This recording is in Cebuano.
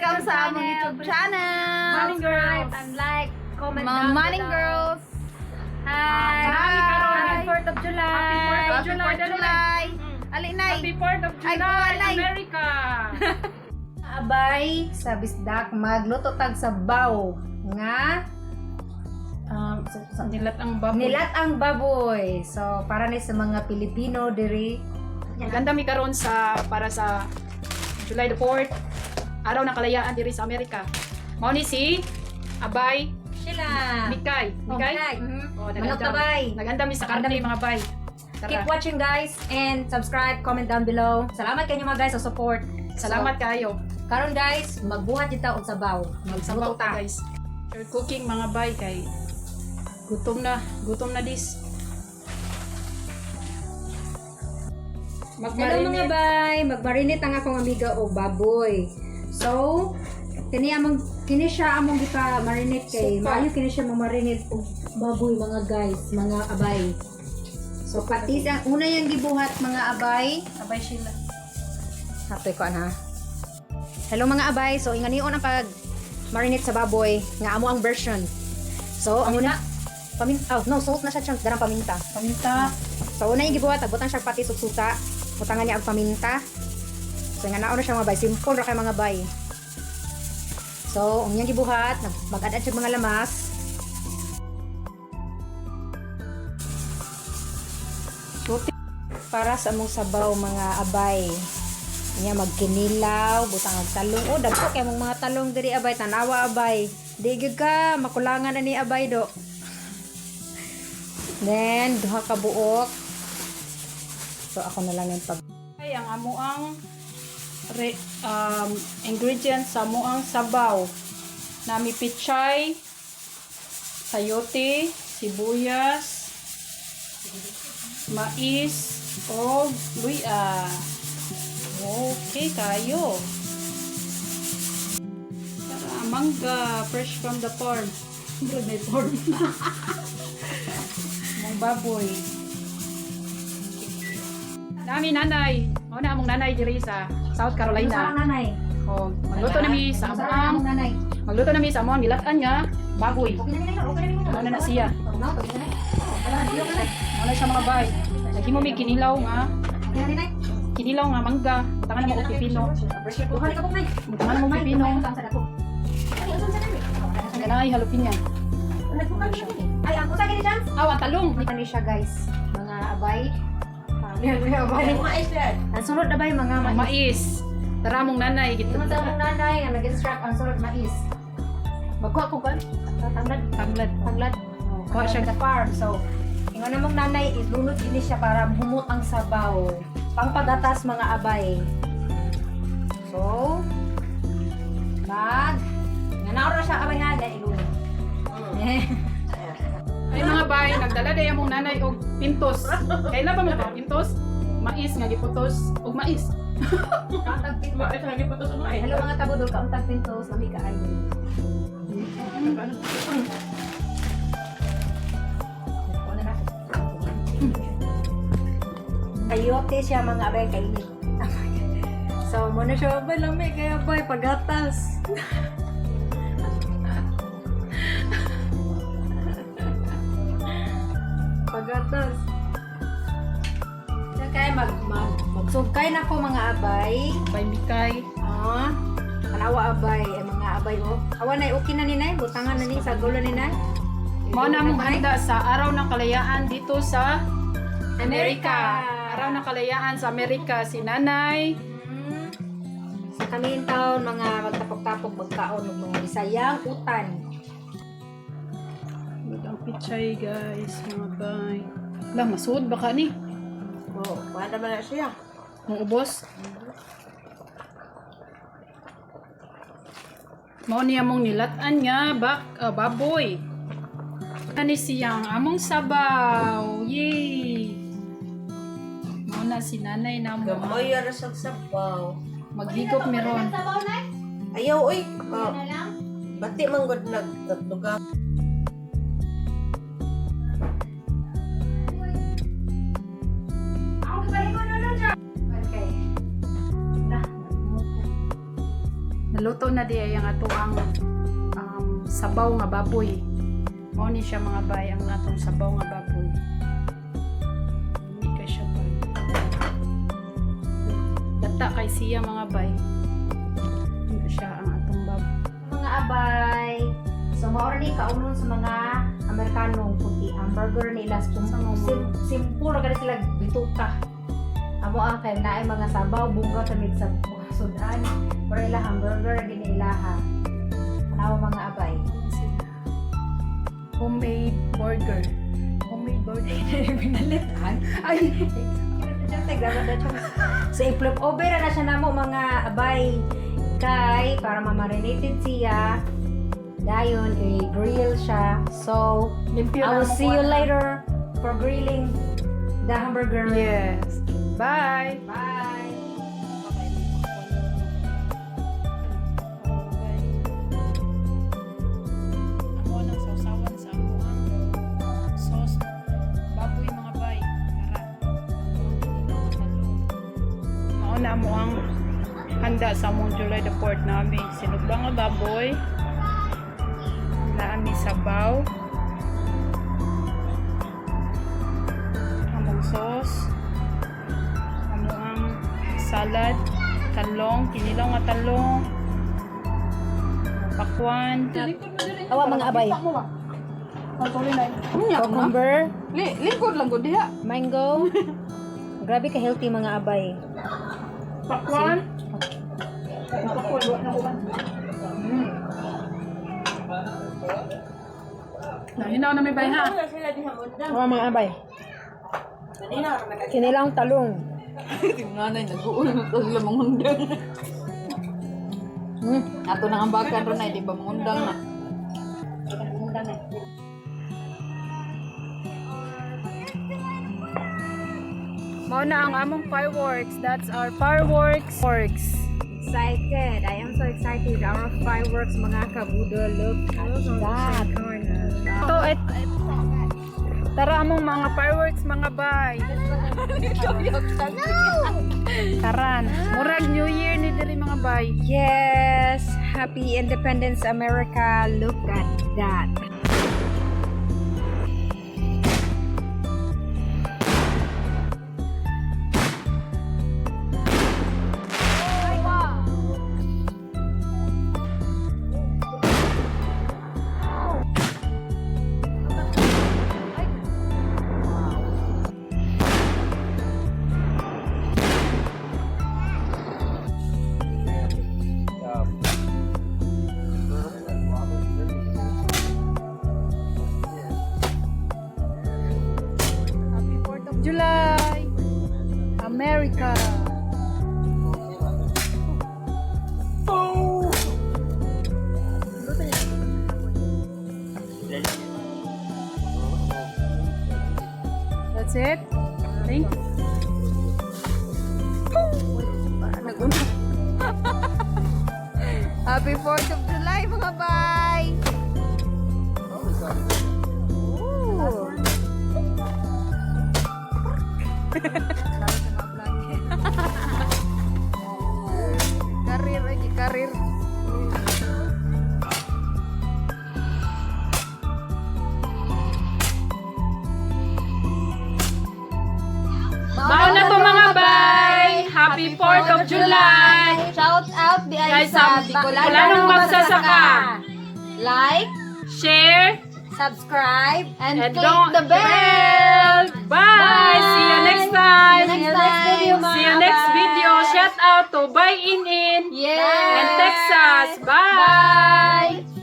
Welcome sa among YouTube channel. Morning, girls. And like, comment Mga down morning below. Girls. Hi. Happy karon. Happy 4th of July. Happy 4th of Happy July. 4th of July. Alinay. Happy 4th of Ay, July, kuwalay. America! Abay sa bisdak, magluto tag sabaw nga Nilat ang baboy. Nilat ang baboy. So para ni sa mga Pilipino diri. Maganda mi karon sa para sa July the 4th, Araw ng Kalayaan diri sa Amerika. Mao ni si Abay Sheila. Mikay. Mikay? Oh, Manok nagandam. tabay. Naganda mi sa karne, mga bay. Tara. Keep watching, guys, and subscribe, comment down below. Salamat kayo mga guys sa support. Salamat kayo. So, karon guys, magbuhat kita og sabaw. Magsabaw Magluto ta, ta. guys. You're cooking, mga bay, kay gutom na dis. Hello Magmarinate. mga bay, magmarinate ang akong amiga og baboy. So, kini among kini siya among gipa marinate kay Suka. maayo kini siya mamarinate og baboy, mga guys, mga abay. So patis ang una yang gibuhat, mga abay. Abay Sheila. Haptoy ko ana. Hello mga abay, so inganion ang pag marinate sa baboy nga amo ang version. So ang una paminta, oh, no, salt na siya chance, darang paminta. Paminta. So una yung gibuhat, butan siya patis ug suka, butangan niya og paminta. So nga naon na siya, mga bay, simple ra kay mga bay. So ang iyang gibuhat, mag-add siya mga lamas. Suti. Para sa among sabaw, mga abay. Nya magkinilaw, butang og talong. Oh, dagko kay among mga talong diri, abay, tanawa, abay. Di gyud ka makulangan ani, abay, do. Then duha ka buok. So ako na lang yung pag Ay, ang amuang ingredients sa amuang sabaw. Nami pichay, sayote, sibuyas, mais, o luya. Okay kayo. Tara, mangga, fresh from the farm. From the farm. Mong baboy. Nami nanay. Mao na among nanay diri sa South Carolina. Nanay. Oh, magluto na mi sa among nanay. Magluto na mi sa among nilatan nga baboy. Okay na nanay, okay na. Mao na na siya. Mao na siya, mga bay. Naghimo mi kinilaw nga mangga. Butangan na mo og pipino. Butangan na mo og pipino. Kanay halupin niya. Ay, ang usa gini chance. Aw, ang talong. Ano siya guys, mga abay. Mga abay. Ang sunod abay, mga Ang mais. mais. Tara mong nanay gito. Ingon sa among nanay nga nag-instruct, ang sunod mais. Magkuha ko kan? Tanglad, Tanglad. tanglad. Oh, kuha siya. Sa farm. So, ingon namong nanay, ilunod ini siya para humot ang sabaw. Pangpagatas, mga abay. So, mag nga naora siya, abay, nga na ilunod. Ay mga bay, nagdala day among nanay og pintos. Kailan ba mo pa pintos? Mais nga giputos og mais. Kauntag pintos. Hello mga tabudol, kauntag pintos, lami kaayo. Kayote siya, mga abay, kainit. So, muna siya, abay, lami kaya abay, pagatas. Pagatas. So, kaya magsugkay na ko, mga abay. Bay Mikay. Ah, tanawa abay, ay mga abay oh. Awa nay okay na ni nay, butangan na ni sa gulo ni nay. Mao na among handa sa Araw ng Kalayaan dito sa Amerika. Araw ng Kalayaan sa Amerika si Nanay. Sa kami in town mga magtapok-tapok magkaon og mga Bisayang utan. Good ang pichay guys, mga bay. Lah masud baka ni. Oh, wala man na siya. Mong ubos. Mao niya mong nilat-an nga bak baboy. Ani siyang among sabaw. Yay! Mao na si nanay na mo. Gamay ra sa sabaw. Maghigop meron. Ayaw oy. Bati man gud nag tatlo ka. Okay. Na. Naluto na di ay ang ato ang sabaw nga baboy. Mao ni siya, mga bay, ang atong sabaw nga baboy. Hindi kay siya, bay. Lata kay siya, mga bay. Ano siya ang atong baboy. Mga abay, so mao ni kaunon sa mga Amerikano kundi hamburger nila simple ra gani sila bituka. Amo ang kay naay mga sabaw bungga tamid sa sudan, pero ila hamburger gini ilaha. Tanawa, mga abay. Homemade burger. Homemade burger. Pinalitan. Ay! So i-flip over na siya namo, mga abay, kay para ma-marinated siya. Dayon i-grill siya. So Limpyo I na will ang see you kuwan. later for grilling the hamburger. Yes. Bye! Bye. Amo nang sausawan sa amo ang sauce baboy, mga bay. Tara. Mao na mo ang handa sa among July the 4th nami. Sinugba nga baboy. Naami sabaw. Among sauce. Amo ang salad, talong, kinilaw nga talong, pakwan. Awa, mga abay. Cucumber, Lingkod lang gud diha. Mango. Grabe ka healthy, mga abay. Pakwan? Hinaw na may bay ha. Wala sila diha undang. Awa, mga abay. Kinilang talong. Nanay, nag-uul na to sila mangundang. Ato nang ambakan ron ay di ba mangundang na. Mao na ang among fireworks. That's our fireworks. Works. Excited. I am so excited. Our fireworks, mga kabudo. Look at that. Ito, et, tara among mga fireworks, mga bay. Taran. Murag New Year ni diri, mga bay. Yes! Happy Independence, America. Look at that. Happy 4th of July. America. That's it. Thank you. Happy 4th of July, mga bay! Ooh. Karir, ay, karir. Mao na to, mga bay. Happy 4th of July. Shout out di ay Guys, sa sa Bicolanong Magsasaka. Like, Share subscribe, and and click don't the bell. Bye. See you next time. See you next video, mga See you next bay. video. Shout out to Bay In In Yes. and Texas. Bye. Bye.